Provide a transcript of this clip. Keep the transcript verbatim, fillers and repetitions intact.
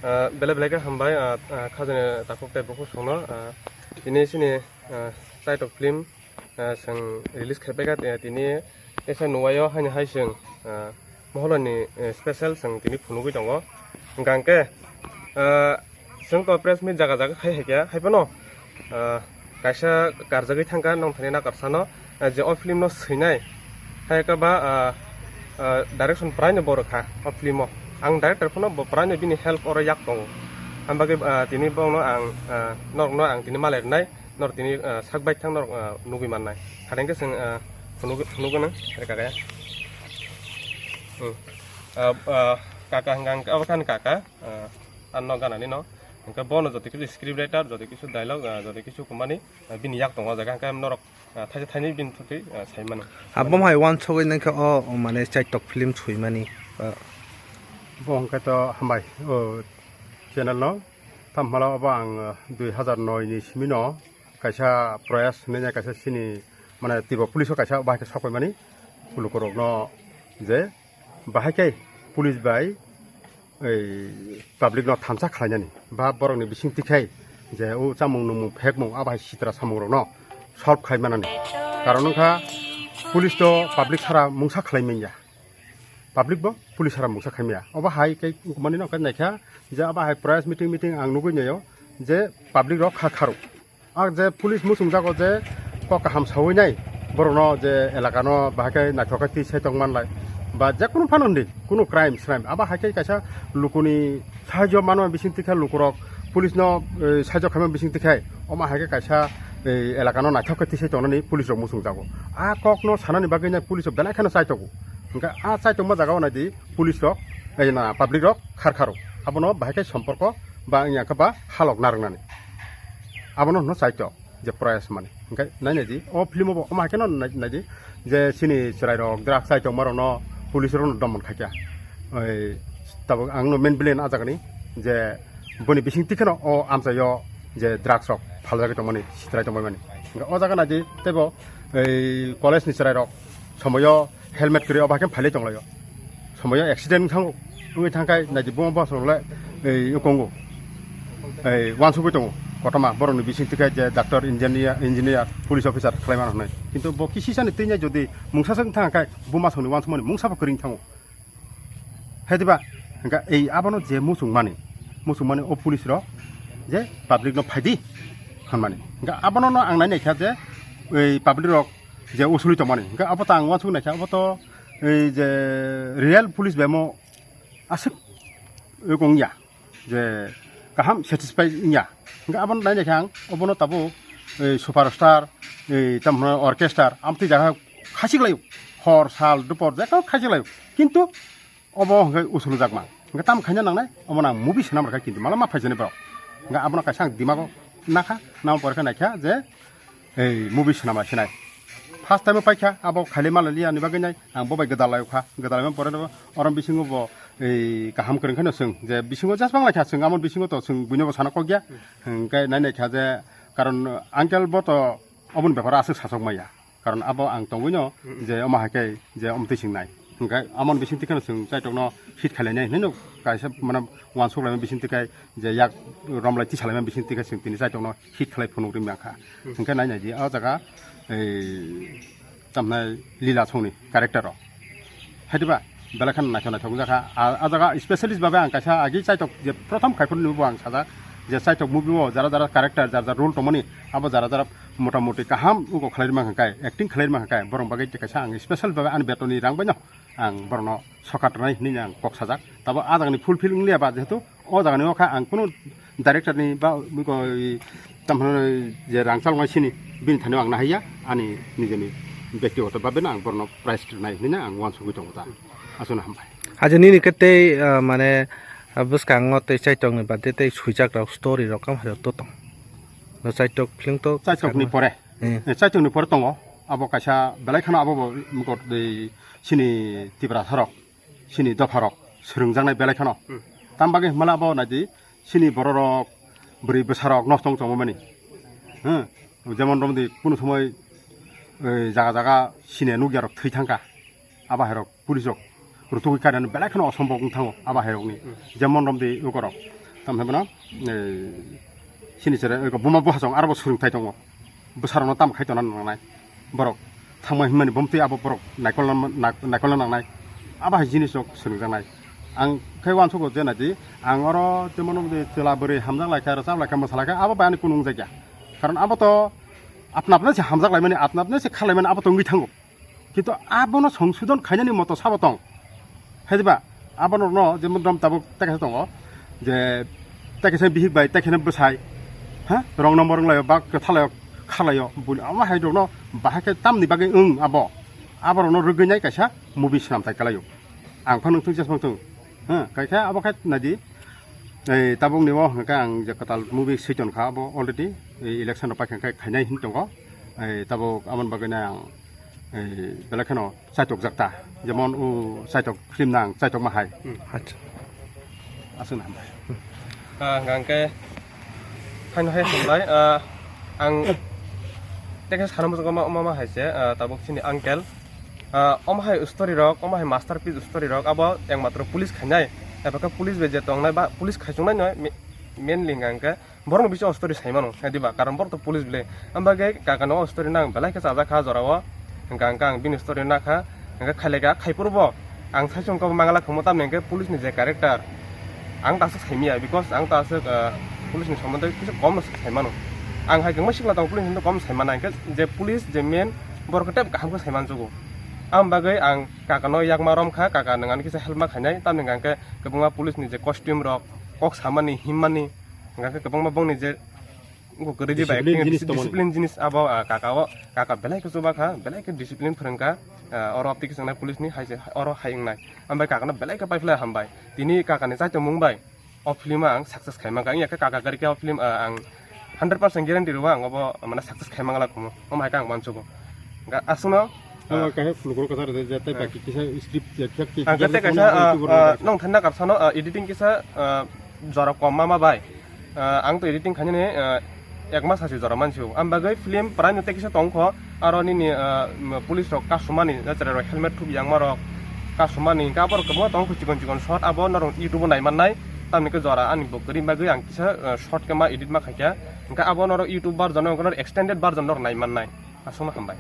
Ah, belai belai khe hambai, ah, ah, khajani takhuk tei bukhuk songno, ah, tini chini, ah, Chaitok film, ah, chwng release khai paikha, eh, tini teisa nuwaio haino hai chwng, ah, Moholani, eh, special chwng tini phunugwi tongo. Hwnkha hwnkhe, ah, chwng to press meet jaga jaga khai hai khe, hai phano, ah, kaisa karjagwi thangkha nongthani nakarsano, ah, je o film no swinai hai khe ba, ah, ah, direction praino bo rwkha o film o. Ang director phano bo praino bini help oro yak tongo. Ang bagwi, ah, tini bono ang, ah, norokno ang tini malai rwnai, norok tini, ah, sak bai thang norok, ah, nugwi mannai. Hadeng khe chwng, ah, phunugwi, phunugwi nang rwkha kaya. Hmm. Ah, ah, kaka hwnkha hwnkhe abo khan kaka, ah, ano ganani no. Hwnkhe bono joto kisu script writer, joto kisu dialogue, ah, joto kisu kumani, ah, bini yak tongo o jaga. Hwnkhe norok, ah, thaisa thainwi bini thutwi, ah, sai mano. Abo hai uansugwi nangkhe o, o mane Chaitok film swimani, ah. Bo hwnkhe to hambai, o channel no. Tamo hwnmalo obo ang, ah, dui hazar noi ni simi no kaisa Proyas hinwi kaisa chini mane Tripura police o kaisa bahai khe sok paimani lukurokno je bahai khe police bai ei public no thansa khlainani ba borokni bising tikhai je o chamung nungmung phekmung abo hai sitra samungrokno solve khai manani. Karon wngkha police to public sara mungsa khlai manya, public bo police sara mungsa khai maya. Obo hai khe wngkha mani no khe naikha je abo hai press meeting meeting ang nugui naio je public rok kha kharo. Ang je police muchung jago je kok kaham sawi nai borokno je elaka no bahai khe naithok khe twi sai tong manlai ba je kunu phano hindi kunu crime srime abo hai khe kaisa lukuni sahajyo mano bising tikhe lukurok police no, eh, sahajyo khaima bising tikhe omo hai khe kaisa, eh, elaka no naithok khe twi sai tongnani police rok muchung jago. A kok no sanani bagwi nai police rok belai kheno chai tongo. Hwnkhe a chai tongma jaga o naidi police rok, eh, na public rok khar kharo. Abono bahai khe somporko ba wngya khe ba halok narwknani. Abono hwno Chaitok je Proyas mani. Hwnkhe nai naidi, o film o bo omo hai kheno nai, naidi je chini chwrai rok drugs chai tongma rokno police rokno domon khaikha. Oi, tabuk ang no main villain a jagani je boni bising tikheno o amchaio je drugs rok phaljagwi tongmani, sitrai tongmani. Hwnkhe o jaga naidi teibo ei college ni chwrai rok somoyo helmet kwrwi obo hai khe phailai tonglaio. Somoyo accident wngthango, wngwi thangkhai naidi buma bosong le, ei, wkongo. Ei, uansugwi tongo, kotorma borokni bising tikhai je doctor, engineer, engineer, police officer khlai mano hwnwi. Kintu bo kisisani twi nai jodi mungsa swk wngthangkhai, buma songni uansukmani mungsa bo kwrwi wngthango. Hai diba? Hwnkha ei abono je muchung mani, muchung mani o police rok je public no phaidi hwnmani. Hwnkha abono no ang nai naikha je ei public rok je usuli tongmani. Hwnkha abo to ang uansuk naikha, abo to ei je real police bai mo aswk wngya, je kaham satisfy wngya. Hwnkha abono nai naikha ang, obono tabuk ei superstar, ei tamo orchestra, amtwi jaga khachik laio, hor sal dupor jekon khachik laio. Kintu obo hwnkhe usulujakma. Hwnkhe tamo khaina nangnai, omo nang movie swnam rwkha kintu mala ma phaijani borok. Hwnkhe abono kaisa ang dimago nakha, nang pore khe naikha je ei movie swnam lai sinai. First time paikha, abo khailai malai liya ni bagwi nai, ang bo bai gwdal lai kha, gwdal lai pore no orom bisingo bo ei kaham kwrwng khe no chwng je bisingo just bang lai kha chwng, amo bisingo to chwng buino bo sana kok ya. Hwnkhe nai naikha je karon uncle bo to oboni beparo aswk sachok maya. Karon abo ang tongwino je omo hai khe je omtwi swngnai. Hwnkhe amoni bising tikheno chwng Chaitokno hit khlainai hinwi no kaisa mane uansuk laima bising tikhai je yak romlai tisa laima bising tikhai chwng tini Chaitokno hit khlai phunuk ri mankha. Hwnkhe nai naidi o jaga ei tamnai lila songni character rok. Hai diba? Belai kheno naithok naithok wngjakha. A, a jaga specialist babe ang kaisa agi Chaitok je prothom khai phuru bo ang sajak je Chaitok movie o jara jara character, jara jara role tongmani, abo jara jara mota moti kaham ugo khlai rima hwnkhe, acting khlai rima hwnkhe, borok bagwi kaisa ang special babe ani betoni rang baino ang borokno sokat rwnai hinwi ang kok sajak. Tabo a jagani fulfill wngliya ba, jehetu o jagani o kha ang kunu director ni ba, tamhino je rang chaloknai sini bini thani ang nahaiya, ani nijeni bektigoto babe no ang borokno prize rwnai hinwi ang uansugwi tongo ta. Aswkno hambai. Aja nini khe tei, ah, mane, ah, bwskango tei Chaitokni bade tei swijak rok story rok kam hai rok to tong. No Chaitok film to Chaitokni pore. Eh. Eh, Chaitokni pore tongo. Abo kaisa belai kheno abo bo mukot tei chini Tiprasa rok, chini dopha rok swrwngjaknai belai kheno. Hmm. Tam bagwi hwnmale abo naidi chini borok rok, bwrwi bwsa rok nosto wng tongmani. Hmm. Jemon romdi kunu somoi, eh, jaga jaga sine nukya rok thwi thangkha. Abo hai rok police rok rutugwi kainani belai kheno osombok wng thango abo hai rokni. Jemon romdi ukorok, Tam hai bono, eh, sini sere, eh, buma buhasong aro bo swrwngthai tongo. Bwsarokno tamo khai tongna nangnai. Borok thangma hinmani bumtwi abo borok naikolna, nak-, naikolna nangnai. Abo hai jinisrok swrwngjaknai. Ang khe uansugo je naidi, ang oro jemon chwla bwrwi hamjak laikha, rwchap laikha, mwsa laikha, abo bai ani kunu wngjakya. Karon abo to apna apna se hamjak laimani, apna apna se kha laimani, abo to wngwi thango. Kintu abono songsodon khainani moto sabo tong. Hai diba? Abono no jemon rom tabuk tekhe tongo. Je tekhe bihik bai, tekhe bwsai. Ha? Rong number wnglaio, ba kwthalaio, khalaio. Buni ama hai rokno bahai khe tamni bagwi wng abo. Aborokno rwgwinai kaisa movie swnam tai kalaio. Ang phano thung jesmang thung. Ha? Kaikha abo khai naidi. Ei tabuk ni o hwnkhe ang je kwtal movie switon kha abo already. Ei election rok paikha khe khainai hin tongo. Ei tabuk aboni bagwi nai ang, ei, belai kheno chaitok jak ta, jemon o chaitok film nang chaitok ma hai. Hmm. Acha. Aswk na hambai. Ah, hwnkhe haino hai hambai, ah, ang tekhe sana muchungo ma, ma, ma hai se, ah, tabuk chini uncle. Ah, omo hai story rok, omo hai masterpiece story rok, abo ekmatro police khainai. Eba khe police bai je tongnai ba police khaichungnai no, me-, mainly hwnkhe borokno bisingo story sai mano, hai diba? Karon borok to police bile. Ang bagwi kakano o story no ang belai khe chajak kha jorao. Hwnkha hwnkha ang bini story no nakha, hwnkhe khailai kha, khai phuru bo ang sai chwng kok mangala khamo, tamni hwnkhe police ni je character, ang ta aswk sai manya, because ang ta aswk, ah, police ni somondo kisa kom no sai mano. Ang hai kwbangma sikla tongo, police ni somondo kom sai mana, hwnkhe je police je main borok khe tei kaham khe sai mansugo. Ang bagwi ang kakano yakma rom kha, kaka nwng ani kisa help ma khainai, tamni hwnkhe kwbangma police ni je costume rok, kok samani, himmani, hwnkhe kwbangma bongni je wngkha kwrwi di bai, discipline jinis tongmani. Discipline jinis abo, ah, kaka o, kaka belai khe chuba kha, belai khe discipline phwrwng kha, ah, oro tei kisa wngnai police ni hai se, oro hai wngnai. Ambai kakano belai khe paiphlai hambai. Tini kakani chaitomung bai o film ang success khai mankha. Wngya khe kaka kwrwi khe o film, ah, ang hundred percent guarantee rwo ang obo, mane, success khai mangala khumu. Omo hai khe ang uansugo. Ga-, aswkno, ah, kahe phulukro kwchar rwjak tei, ah, baki kisa script jak jak tei ang jak kete jak kaisa, ah, YouTube ah, rwjak. Nong thanna kapsano, ah, editing kisa, ah, jora kom mama bai. Ah, ang to editing khainani, ah, ek mas hasi jora mansiu. Ang bagwi film prai no tei kisa tongkho, aro nini, ah, police rok kasumani, jacherai rok helmet thubi yang marok kasumani, hwnkhe aborok kwbangma tongkho chikon chikon shot, abo norok YouTube o nai mannai, tamni khe jora ani bo kwrwi bagwi ang kisa, ah, shot khe ma edit ma khaikha, hwnkhe abo norok YouTube version o, hwnkhe norok extended version norok nai mannai. Aswkno hambai.